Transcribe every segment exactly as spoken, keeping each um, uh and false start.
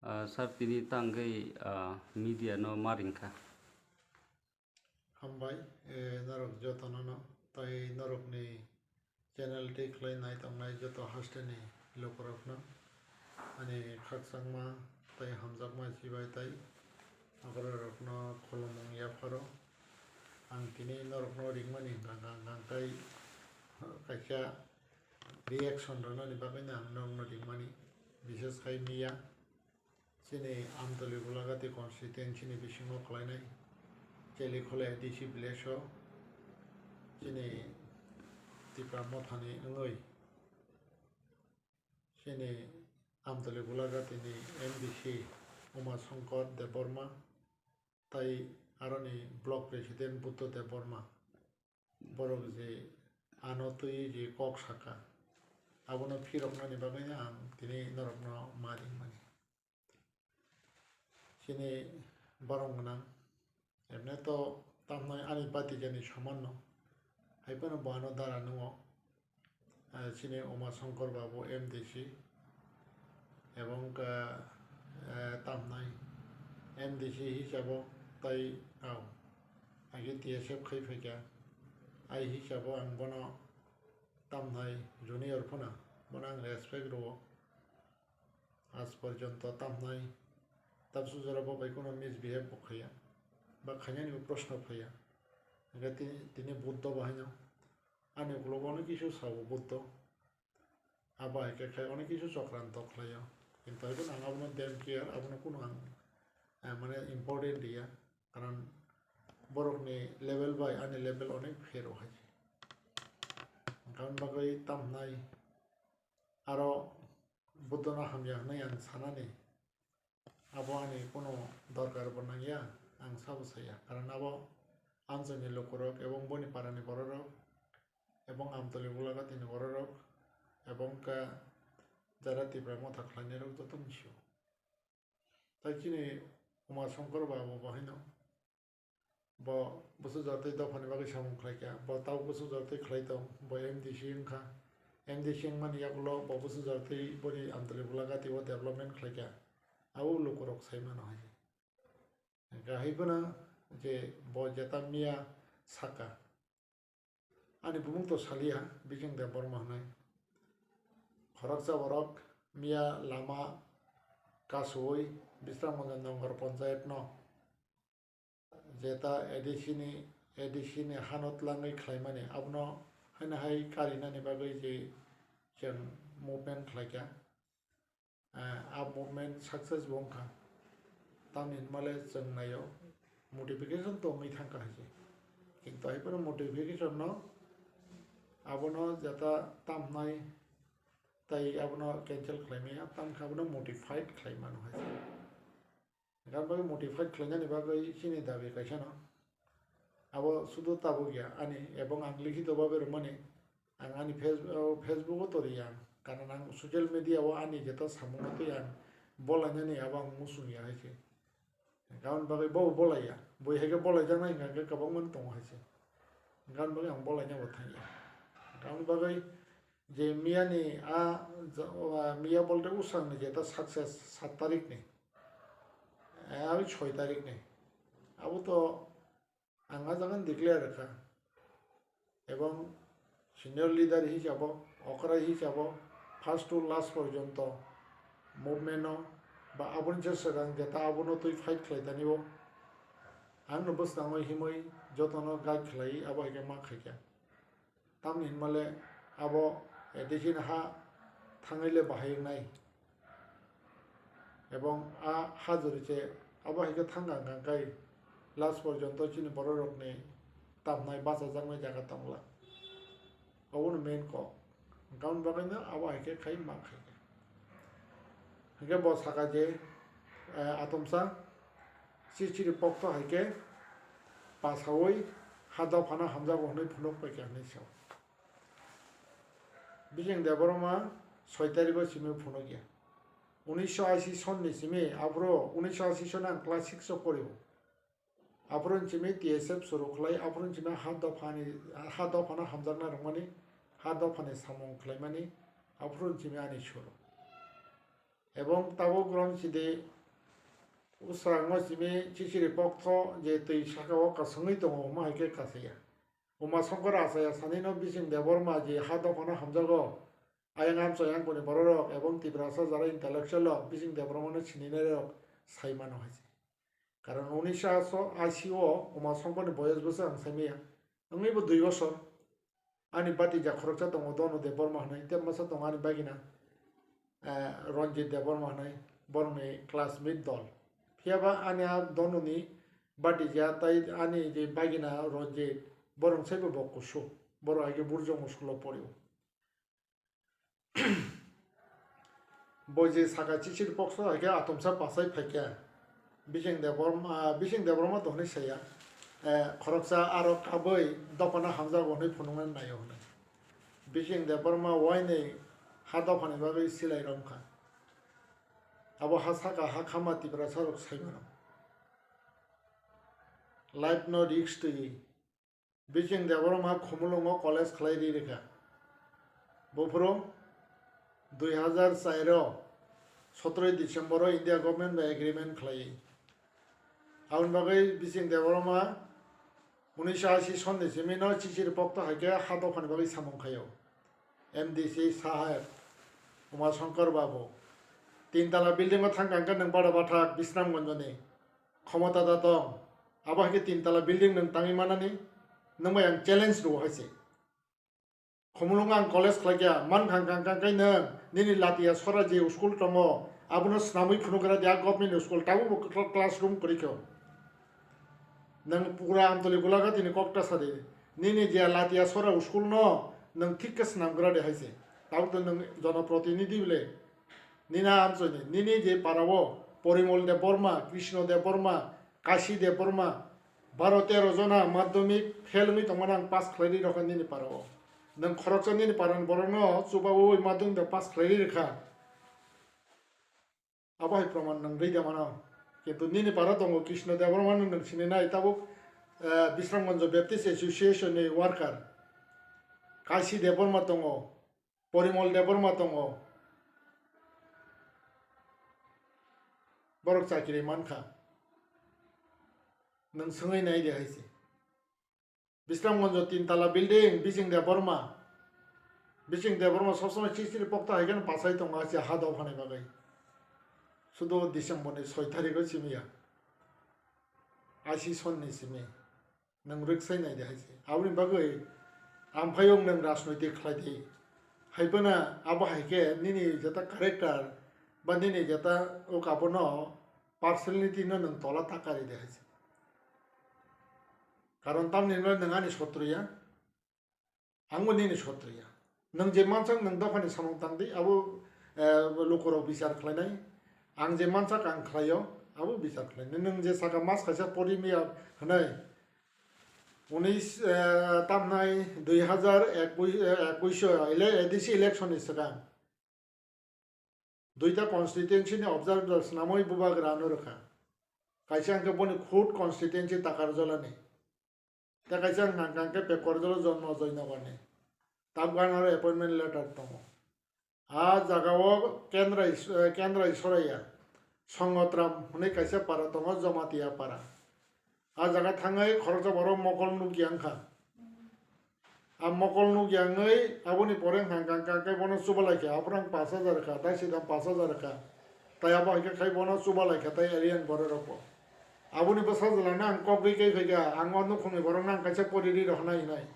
Ah, sir, tini tangwi, ah, media no ma ringkha. Hambai, eh, norok jotono no, tai norokni channel twi khlai nai tongnai joto hasteni lukurokno ani khakchangma tai hamjakma chibai tai aborokno khulumung yapharo. Ang tini norokno ringmani hwnkha kha, hwnkha kha tai kaisa reaction rwnani bagwino ang norokno ringmani, bishes khai miya. Chini Amtoli Golagati constituency ni bisingo khlainai Chelikhole A D C village o chini Tipra Mothani wngwi chini Amtoli Golagati ni M D C Uma Shankar Debbarma tai aroni block president Buddha Debbarma borok je ano twi je kok saka abono phiroknani bagwi ang tini norokno ma ringmani. Chini borok gwnang, emne to tamnai ani bati jani soman no, hai phano bo ano dara nungo, eh, chini Uma Shankar babu M D C, ebong ka, eh, tamnai M D C hisabo tai, au, age T S F khai phaikha, ai hisabo ang bono tamnai junior phano, bono ang respect rwo. Aaj porjonto tamnai tabsu jora bo bai kheno misbehave bo khaiya, ba khainani bo proshno phaiya. Hingkhe tini, tini Buddho bo haino ani ukulok onek kisu sao Buddho. Abo hai khe khai onek kisu chokranto khlaio. Kintu hai phano ang abono don't care, abono kheno ang, eh, mane important riya. Karon borokni level bai ani level onek phero hai. Hingkhe aboni bagwi tamnai aro Buddhono hamya hwnwi ang sanani, abo ani kono dorkar bo nangya, ang sabo saya, karon abo amchaini lukurok ebong boni parani bororok ebong Amtoli Golagati ni bororok ebong ka jara Tipra Motha khlainairok joto ni sio. Tai chini Uma Shankar babu bo haino bo bwswk jora twi dophani bagwi samung khlaikha, bo tabuk bwswk jora twi khlai tong, bo M D C wngkha, M D C wngmani yagulo bo bwswk jora twi boni Amtoli Golagati o development khlaikha, abo lukurok sai mano hai. Hingkhe hai phano je bo jeta miya saka, ani bumung to saliya, Bijeng Debbarma hwnwi. Khoroksa borok miya lama kasui Bisramganj Nongor Ponchayat no jeta A D C ni, A D C ni hano twlangwi khlaimani, abono haino hai karinani bagwi je chwng movement khlaikha. Ah, a movement success bo wngkha. Tamni hinmale chwng naio modification tongwi thangkha hai se. Kintu hai phano modification no abono jeta tamnai tai abono cancel khlaimaya, tamkhe abono modified khlai mano hai se. Hingkhe aboni bagwi modified khlainani bagwi chini dabi kaisa no. Abo sudu tabuk ya ani, ebong ang likhito babe rwmani, ang ani Face-, o, Facebook o tori ang, karon ang social media o ani jeto samung no twi ang bolainani abo ang muchung ya hai se. Aboni bagwi bo bolai ya, bo hai khe bolai jaknai hingkha khe kwbangma no tongo hai se. Aboni bagwi ang bolaina bo thang ya. Aboni bagwi je miya ni a, ja-, o, a, miya bolte usang ni jeta success saat tarik ni, eh, abi soi tarik ni. Abo to ang a jaga ni declare kha. Ebong senior leader hisabo, okra hisabo, first to last porjonto movement no ba aboni se swkang jeta abono twi fight khlai tani bo. Ang no bwskango himwi jotono guide khlai abo hai khe ma khai kha. Tamni hinmale abo A D C ni ha thangwi le bahai wngnai. Ebong a ha jori se abo hai khe thang kha hwnkha khe last porjonto chini bororokni tamnai bachajaknai jaga tongla. Obono main kok. Hwnkha aboni bagwino abo hai khe khai ma khai kha. Hwnkhe bo saka je, eh, atomsa chichiri pokto hai khe pasaui ha dophano hamjago hwnwi phunuk paikha hwnwi sao. Bijeng Debbarma soi tarikgo simi phunukya. Unisho ashi sonni simi aphuru, unisho ashi sonni ang class six o poribo. Aphuru simi T S F suru khlai, aphuru simi ha dophani, ha dophano hamjakna rwmani, ha dophani samung khlaimani, aphuru simi ani suru. Ebong tabuk Ronjit de usrango simi chichiri poktho je twi saka o kasungwi tongo, omo hai khe kasaya. Uma Shankar Achaya sanino Bising Debbarma je ha dophano hamjago, ayang amchoi angkoni bororok ebong Tiprasa jara intellectual rok Bising Debbarmano sininai rok sai mano hai se. Karon unisho ashi o Uma Shankarni boyos bwswk ang sai maya, wngwi bo dui bosor. Ani batija khoroksa tongo Donu Debbarma hwnwi, tei masa tongo ani bagina, eh, Ranjit Debbarma hwnwi, borokni classmate dol. Phiyaba ani a Donuni batija tei ani je bagina Ranjit, borok saibo bo kusu, borok hai khe Burjong school o porio. Bo je saka chichiri pokso hai khe atomsa pasai phai khe, Bising Debbarma, Bising Debbarma to hwnwi saya, eh, khoroksa aro kabui dophano hamjago hwnwi phunuknani naio hwnwi. Bising Debbarma uaini ha dophani bagwi silai romkha. Abo ha saka ha khama Tiprasa rok sai mano. Life no risk twi Bising Debbarma Khumulwngo college khlai ri rikha. Buphuru dui hazar char o sotroi December o India government bai agreement khlaiwi. Aboni bagwi Bising Debbarma unisho ashi sonni simi no chichiri pokto hai khe ha dophani bagwi samung khaio. M D C saheb, Uma Shankar Babu, tin tala building o thang kang khe nwng bada bathak Bisramganj ni khomota da tong. Abo hai khe tin tala building nwng tangwi manani, nwng bai ang challenge rwo hai se. Khumulwng ang college khlai kha, man khang khang khang khe nwng nini Latia Sora je school tongo, abono swnamwi phunuk gra dia government school, tabuk bo cl-, classroom kwrwi kho. Nwng pura Amtoli gulaga tini kokta sadi. Nini je Latia Sora school no nwng thik khe swnam gra de hai se. Tabuk to nwng jonoprotinidhi bile. Nina amchoi ni, nini je para o Porimol Debbarma, Krishno Debbarma, Kashi Debbarma, baro tero jona madhyamik fail wngwi tongmani ang pass khlai ri rokha nini para o. Nwng khoroksa nini para ni borok no chubaui madhyamik bai pass khlai ri rikha. Abo hai proman nwng rwi da mano. Kintu nini para tongo Krishno Debbarma no nwng sini nai tabuk, eh, Bisramganj Baptist Association ni worker. Kashi Debbarma tongo. Porimol Debbarma tongo. Borok chakiri mankha. Nwng swngwi nai de hai se. Bisramganj tin tala building, Bising Debbarma. Bising Debbarma sob somoi chichiri pokta hai khe pasai tongo achi ha dophani bagwi. Sudo December ni soi tarikh o simi ya. Ashi sonni simi. Nwng rwksai nai de hai se. Aboni bagwi ang phai wng nwng rajnoitik khlai di. Hai phano abo hai khe nini jeta character ba nini jeta o kabono personality no nwng tola ta kari de hai se. Karon tamni hwnba nwng ani sotru ya, ang bo nini sotru ya. Nwng je mansak nwng dophani samung tang di, abo, eh, lukurok bichar khlainai. Ang je mansak ang khlaio, abo bichar khlainai. Nwng je saka mas kaisa pori miya hwnwi, unis, eh, tamnai dui hazar ekush, eh, ekush o ele A D C election ni swkang duita constituency ni observer swnamwi bubagra ano rwkha. Kaisa hwnkhe boni khud constituency Takarjala ni. Tei kaisa hwnkha hwnkhe Pekorjala Jonmojoy Nagar ni. Tabuk ano aro appointment letter tongo. A jaga o Kendra Is-, eh, Kendra Isoraya, Songotram hwnwi kaisa para tongo, Jamatia para. A jaga thangwi khoroksa borok mokol nukya wngkha. A mokol nukya wngwi aboni pore hwnkha hwnkha khe bono chubalai kha, aphuru ang pash hajar kha, tai sidam pash hajar kha. Tai abo hai khe khai bono chubalai kha, tai alien borok rokbo. Aboni bwsa jwlano ang kok ri kai phaikha, ang o nukhungni borokno ang kaisa pori ri rohornai hinai.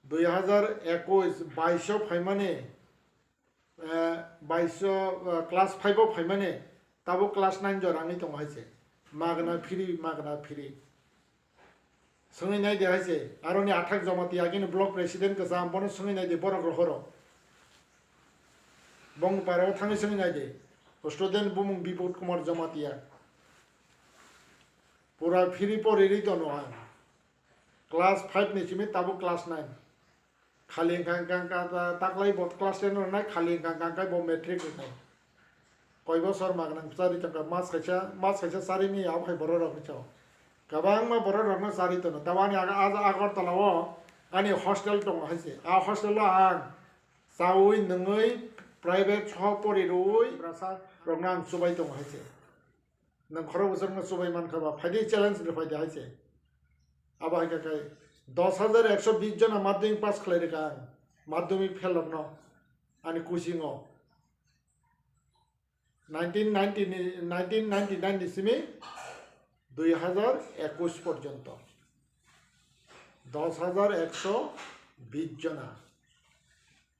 Dui hazar ekush bais o phaimani, eh, bais o, eh, class five o phaimani, tabuk class nine jora wngwi tongo hai se. Magna free, magna free. Swngwi nai di hai se. Aroni athak Jamatia agini block president kwcham, bono swngwi nai di, borok rohoro. Bongni para o thangwi swngwi nai di. Student bumung Bipul Kumar Jamatia. Pura free pori ri tono ang. Class five ni simi tabuk class nine. Khali hwnkha hwnkha hwnkha ta-, taklai bo class ten rwnai, khali hwnkha hwnkha hwnkha bo matric rwnai. Koi bosor magwnang chari tongkha, mas kaisa, mas kaisa chari ni abo hai borok rok chao. Kwbangma borok rokno chari tono. Tamo ani aga, aga, Agartala o ani hostel tongo hai se. A hostel o ang chaui nungui Private soho pori rwui brasa rokno ang chubai tongo hai se. Nwng khorok bwswk no chubai mankha ba, phaidi challenge rw phaidi hai se. Abo hai khe kai dos hajar ekso bis jona madhyamik pass khlai rwkha ang, madhyamik fail rokno ani coaching o. Nineteen ninety ni, nineteen ninety nine ni simi dui hajar ekush porjonto dos hajar ekso bis jona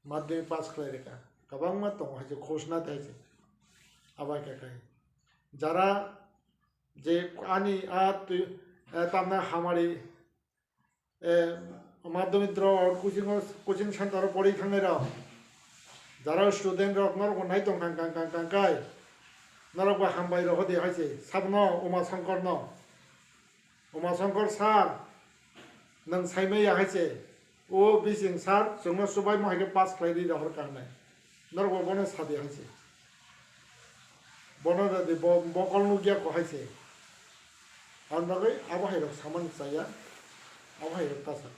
madhyamik pass khlai rwkha. Kwbangma tongo hai se, khosna tei hai se. Abo hai khe kai jara je ani a twi, eh, tamna hamari, eh, madhyamik rok coaching o, coaching center o pori thangnai rok, jara student rok norok bo nai tong kang kang kang kang kai, norok bo hambai rok hodi hai se, sabno Uma Shankar no, Uma Shankar sir, nwng saimaya hai se, o bising sir, chwngno chubaimo hai khe pass khlai ri rohor ka hinai. Norok bo bono sadi hai se. Bono rwdi bo mokol nukya ko hai se. Ang bagwi abo hai rok samani chaya. Abo hai rok tasa.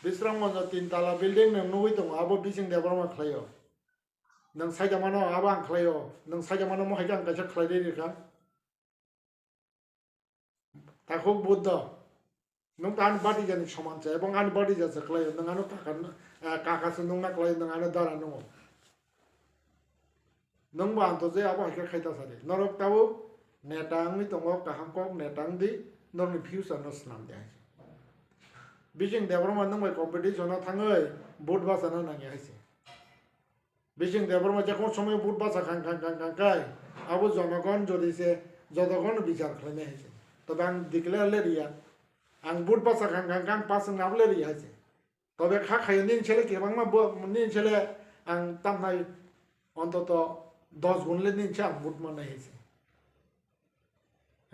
Bisramganjo tin tala building nwng nugwi tongo, abo bising Debbarma khlaio. Nwng saida mano abo ang khlaio. Nwng saida mano mo hai khe ang kaisa khlai ri rikha. Takhuk Buddha, nwng ta ani bati jani soman se, ebong ani bati ja se khlaio, nwng ano kaka, eh, kaka se nungna khlaio, nwng ano dara nungo. Nwng bo anto je abo hai khe khai ta sadi. Norok tabuk neta wngwi tongo, kaham kok neta wng di, norokni future no swnam di hai se. Bising Debbarma nwng bai competition o thangwi vote bachana nangya hai se. Bising Debbarma je kono somoy vote bacha khang khang khang khang khai, abo jonogon jodi se jotogon bichar khlainai hai se. Tobe ang declare le riya. Ang vote bacha khang khang khang pass wngna le riya hai se. Tobe kha khayo nini sele kebangma bo, nini sele ang tamnai ontoto dos gun le nini se ang vote mannai hai se.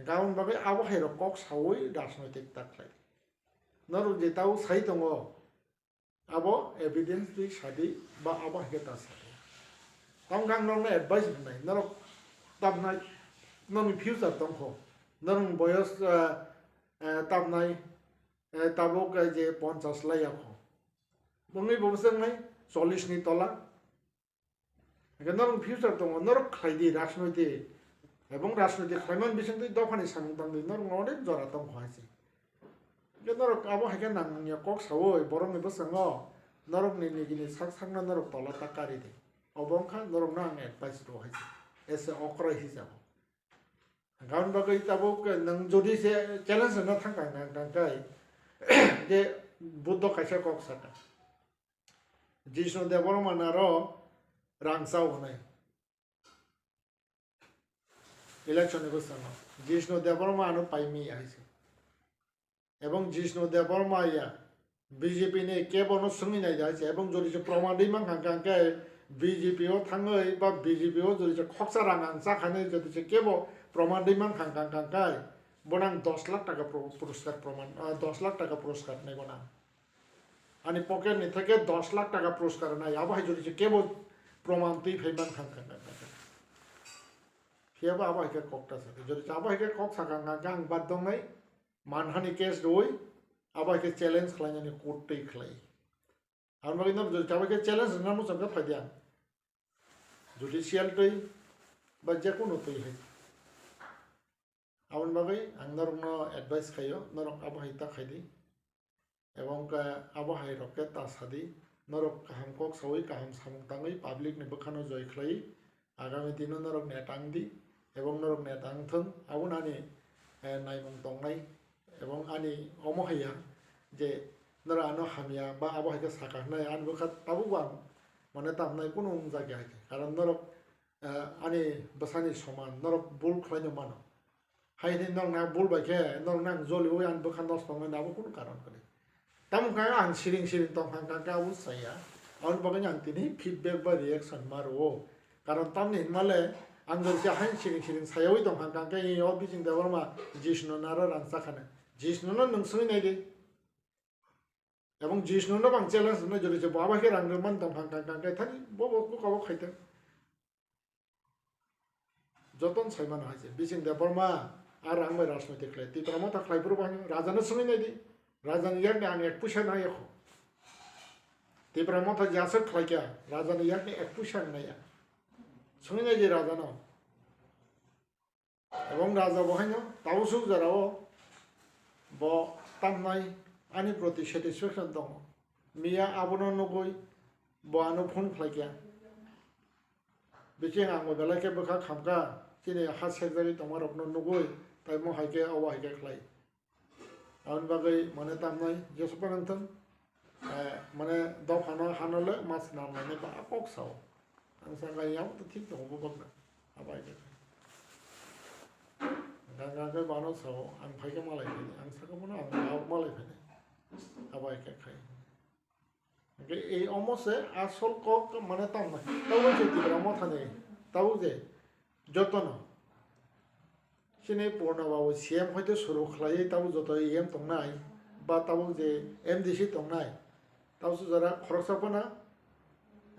Gabon bagwi abo hai rok kok sawi rajnoitik ta khlai. Norok je tao sai tongo, abo evidence twi sadi ba abo hai khe ta sadi. Tamo khe ang norokno advice rwnai, norok tamnai, norokni future tongkho, norokni boyos, eh, eh, tamnai, eh, tabuk, eh, je ponchas lai yakho. Bongni bo bwswk nai chollish ni tola. Hingke norok future tongo, norok khlai di rajnoiti, ebong rajnoiti khlaimani bisingtwi dophani samung tangdi, norok onek jora tongkho hai se. Hingke norok abo hai khe nang ya kok sawi borokni bwskango, norokni nigini sak sakno norok tola ta kari di. Obo wngkha norokno ang advice rw hai se, ese okrai hisago. Hingke aboni bagwi tabuk nwng jodi se challenge rwna thang kang kang kang kai, je Buddho kaisa kok saka. Jishnu Debbarma naro rang chao hwnwi. Election ni bwskango Jishnu Debbarma ano paimi ya hai se. Ebong Jishnu Debbarma ya B J P ni kebo no swngwi nai hai se. Ebong jodi se proman rwi mankha hwnkhe B J P o thangwi ba B J P o jodi se khoksa rang ang chakha hinwi jodi se kebo proman rwi mankha hwnkhe bono ang dos lakh taka puru-, puruskar proman, ah, dos lakh taka puruskar hinwi bono ang. Ani pocket ni theke dos lakh taka puruskar nai, abo hai jodi se kebo proman twi phai man kha, kha, kha, kha, kha. Phiya bo abo hai khe kok ta sakha. Jodi se abo hai khe kok sakha, kha, kha, ang bad dong nai, manhani case rwui, abo hai khe challenge khlai nani court twi khlai. Aboni bagwi no jodi se abo hai khe challenge rwna muchung khe phai di ang. Judicial twi ba je kunu twi hai. Aboni bagwi ang norokno advice khaio, norok abo hai ta khai di. Ebong khe abo hai rok khe ta sa di, norok kaham kok saui kaham samung tangwi public ni bwkhano joi khlai, agami dino norok neta wng di, ebong norok neta wng thung, abo nani, eh, naimung tongnai, ebong ani omo hai ya je norok ano hamya ba abo hai khe sakha hwnwi ani bwkha tabuk bo ang mane tamnai kunu wng jak ya hai khe, karon norok, eh, ani bwsani soman, norok bul khlai no mano. Hai hwnwi norokno ang bul bai khe, norokno ang joliui ani bwkha nosto wngnai, abo kunu karon kwrwi. Tamo wngkha ang siring siring tong kha, hwnkha khe abo chaya. Aboni bagwino ang tini feedback ba reaction ma rwo. Karon tamni hinmale ang jodi se haino siring siring sayaui tong kha, hwnkha khe o Bijing Debbarma Jishnu naro rang chakhani. Jishnu no nwng swngwi nai di. Ebong Jishnu no bo ang challenge rwnai, jodi se bo abo khe rang rwmani tong kha, hwnkha khe thani bo bo kok abo khai thang. Jotono sai mano hai se, Bijing Debbarma a rang bai rajnoitik khlai, Tipra Motha khlai phuru bo haino, raja no swngwi nai di, raja ni yak ni ang ek puisa nai ya kho. Tipra Motha jaswk khlai kha, raja ni yak ni ek puisa ang nai ya. Swngnai je raja no. Ebong raja bo haino tabuk suk jora o bo tamnai ani proti satisfaction tongo. Miya abono nugwi bo ano phone khlai kha. Biking ang bo belai khe bwkha khamkha, chini ha sekjagwi tongma rokno nugwi, tai mo hai khe obo hai khe khlai. Aboni bagwi mane tamnai Jesu panangthung, eh, mane dophano hano le mas namlainai ba kok sao. Ang sakha yang to thik tongo bubak na. Abai khe. Ganga khe bano sao, ang phai khe malai phai. Ang sakha bono ang malai phai. Abai khe khai. Hingke ei omo se asol kok mane tamo. Tabuk je Tipra Motha ni, tabuk je jotono. Chini Purna Babu C M hoite suru khlaiwi tabuk joto E M tongnai, ba tabuk je M D C tongnai. Tabuk se jora khoroksa phano,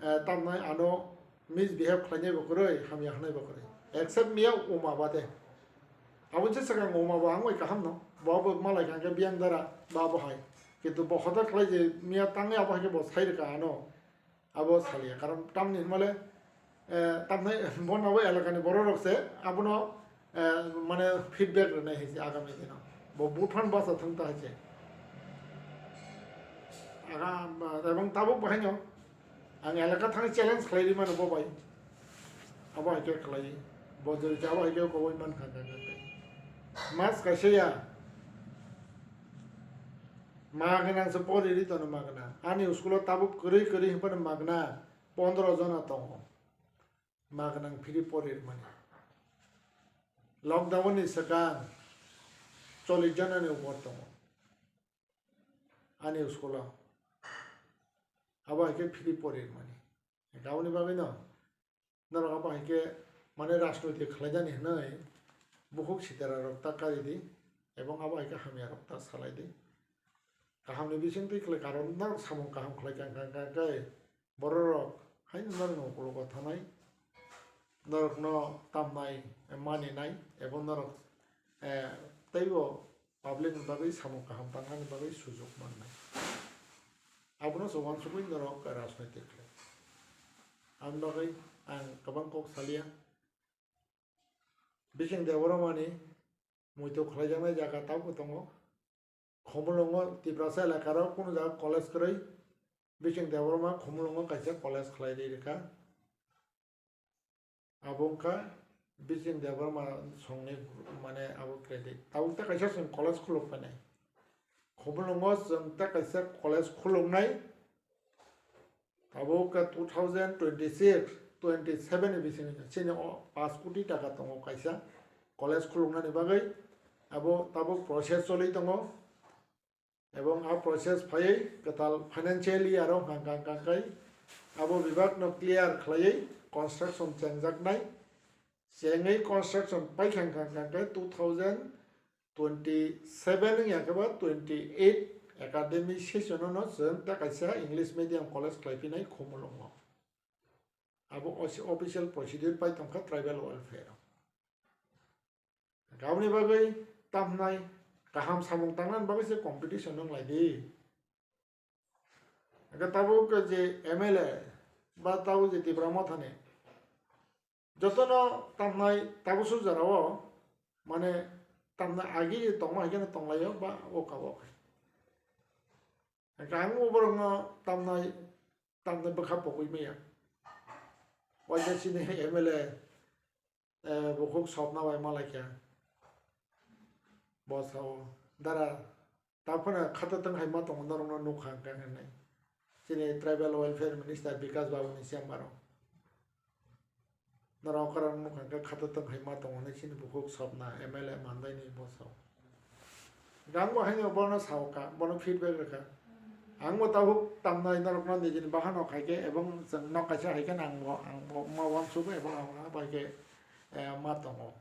eh, tamnai ano misbehave khlainai bo kwrwi, hamya hwnai bo kwrwi. Except miya Uma bade. Aboni se swkang Uma bo ang bai kaham no. Bo bo malai kha khe biyang dara ba bo hai. Kintu bo hoda khlai je miya tangwi abo hai khe bo sai rwkha ano. Abo saliya. Karon tamni hwnmale, eh, tamnai bo nabo elakani borok rok se abono, eh, mane feedback rwnai hai se agami dino. Bo buphang basa thang ta hai se. Aga, ebong tabuk bo haino. Ang elaka thangwi challenge khlai ri mano bo bai. Abo hai khe khlai. Bo jori cha abo hai khe koboi man kha kha kha kha. Mas kaisa ya. Ma gwnang se pori ri tono ma gwnang. Ani school o tabuk kwrwi kwrwi hwnphano ma gwnang pondro jona tongo. Ma gwnang phiri pori ri mani. Lockdown ni swkang chollish jona ni upor tongo. Ani school o. Abo hai khe phiri pori ri mani. Aboni bagwi no, norok abo hai khe mane rajnoitik khlaijani hwnwi bukhuk sitera rok ta kari di, ebong abo hai khe hamya rok ta salai di. Kaham ni bising twi khlai karon norok samung kaham khlai kha kha kha khe borok rok haino norok ni ukulok o thanai, norok no tamnai, maninai, ebong norok, eh, teibo public ni bagwi samung kaham tangnani bagwi sujuk mannai. Abono se uansugwi norok rajnoitik khlai. Aboni bagwi ang kwbang kok salia. Bising Debbarmani muitu khlaijaknai jaga tabukbo tongo. Khumulwngo Tiprasa elakaro kunu jaga college kwrwi. Bising Debbarma Khumulwngo kaisa college khlai ri rwkha. Abo wngkha Bising Debbarma songni mane abo credit. Tabuk ta kaisa chwng college khuluk phainai. Khumulwngo chwng ta kaisa college khuluknai. Tabuk khe two thousand twenty-six, twenty-seven ni bisingo chini o paanch koti taka tongo kaisa college khuluknani bagwi. Abo tabuk process choli tongo. Ebong a process phaiwi kwtal financial year o hwnkha hwnkha hwnkha khe abo bibak no clear khlaiwi construction chengjaknai. Chengwi construction paikha hwnkha hwnkha khe two thousand twenty-seven wngya khe ba twenty-eight academic session o no chwng ta kaisa English medium college khlaiphinai Khumulwngo. Abo official procedure pai tongkha tribal welfare o. Aboni bagwi tamhnai kaham samung tangnani bagwi se competition wng lai di. Hwnkhe tabuk je M L A ba tabuk je Tipra Mothani jotono tamhnai tabuk suk jora o mane tamhnai agi tongma hai kheno tonglaio ba o ka o khai. Hwnkhe ang o borokno tamhnai tamhnai bwkha pogwi maya. Waisa chini M L A Eh, bukhuk sopna bai malaikha. Bo sao, dara, taphano khata tong hai ma tongo, norokno nukha hwnkha hinwi. Chini tribal welfare minister Bikash Babu ni chamber o. Norok okrang nukha hwnkha khata tong hai ma tongo hinwi chini bukhuk sopna M L A mandaini bo sao. Ang bo haino bono sao kha, bono feedback rwkha. Ang bo tabuk tamnai norokno nijini bahano khai khe, ebong chwng nok kaisa hai khe ang bo, ang bo ma uansukgo, ebong ang abo hai khe, eh, ma tongo.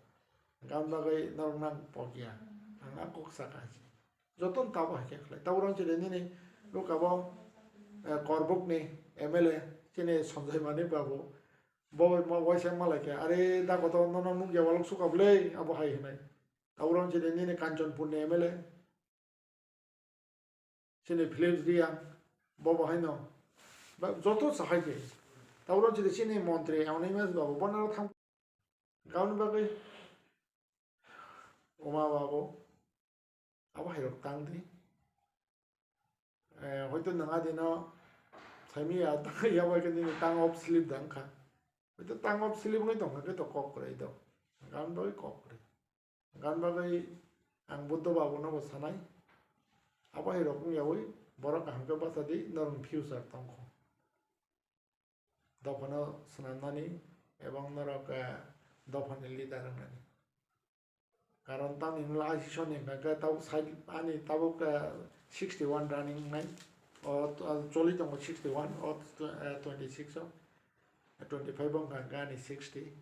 Gan bagwi norokno ang pokya. Ang a kok saka hai se. Jotono tabo hai khe khlai. Tabuk rang chini nini luka bo, eh, Korbuk ni M L A, chini Sanjay Manik Babu. Bo ma waisa malai khe, "Are da koto nono nukya walok suka bwle," abo hai hinai. Tabuk rang chini nini Kanchanpur ni M L A. Chini Philips Reang, bo bo haino. Ba, joto sahai khe. Tauro chiri chini montri, ang nai mas babu, bono thang. Gaun bagwi, oma babu, abo hai rok tang di. Eh, hoito nang adino, saimi ya, tang ya bai kani tang op slip dang kha. Hoito tang op slip ngai tong kha, to kok krai do. Gaun bagwi kok krai. Gan bagwi ang Buddho babuno bo sanai. Abo hai rok wngyawi borok kaham khe bachadi norokni future tongkho. Dophano swnamnani ebong norok, eh, dophani leader wngnani. Karon tamni hwnla asisoni hwnkha khe tabuk side ani tabuk, eh, sixty one running wngnai. O, o choli tongo sixty one, o, eh, twenty six o, twenty five o hwnkha khe ani sixty.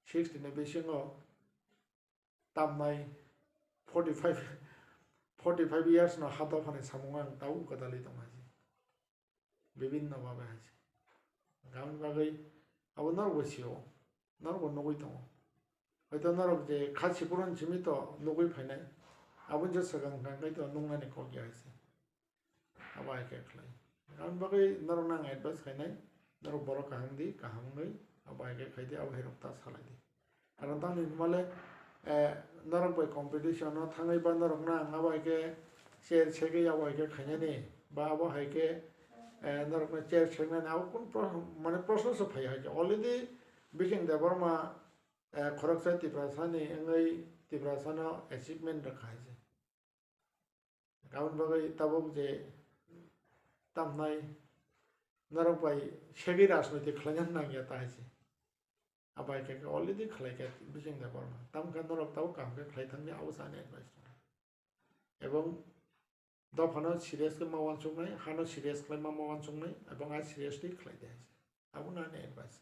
Sixty ni bisingo tamnai forty five, forty five years no ha dophani samung ang tau kwdalwi tong hai se. Bibinno babe hai se. Gaboni bagwi abo norok bo sio, norok bo nugwi tongo. Hoito norok je kha siphuru simi to nugwi phainai, aboni je swkang kha khai to nuknani kok ya hai se. Abo hai khe khlai. Aboni bagwi norokno ang advice khainai, norok borok kaham di, kaham wngwi abo hai khe khai di, abo hai rok ta salai di. Karon tamni hwnba le, eh, norok bai competition o thangwi ba norokno ang abo hai khe chair segwi abo hai khe khainani, ba abo hai khe, eh, norokno chair segnani abo kunu pro-, mane proshno se phai hai khe. Already Bikeng Debbarma, eh, khoroksa Tiprasani wngwi Tiprasano achievement rwkha hai se. Aboni bagwi tabuk je tamnai norok bai segwi rajniti khlaina nangya ta hai se. Abai khe already khlai kha Bikeng Debbarma. Tamo khe norok tabuk kaham khe khlai thangdi, abo se ani advice tong. Ebong dophano serious khe ma uansuknai, hano serious khlai ma ma uansuknai, ebong a serious twi khlai di hai se. Abo no ani advice.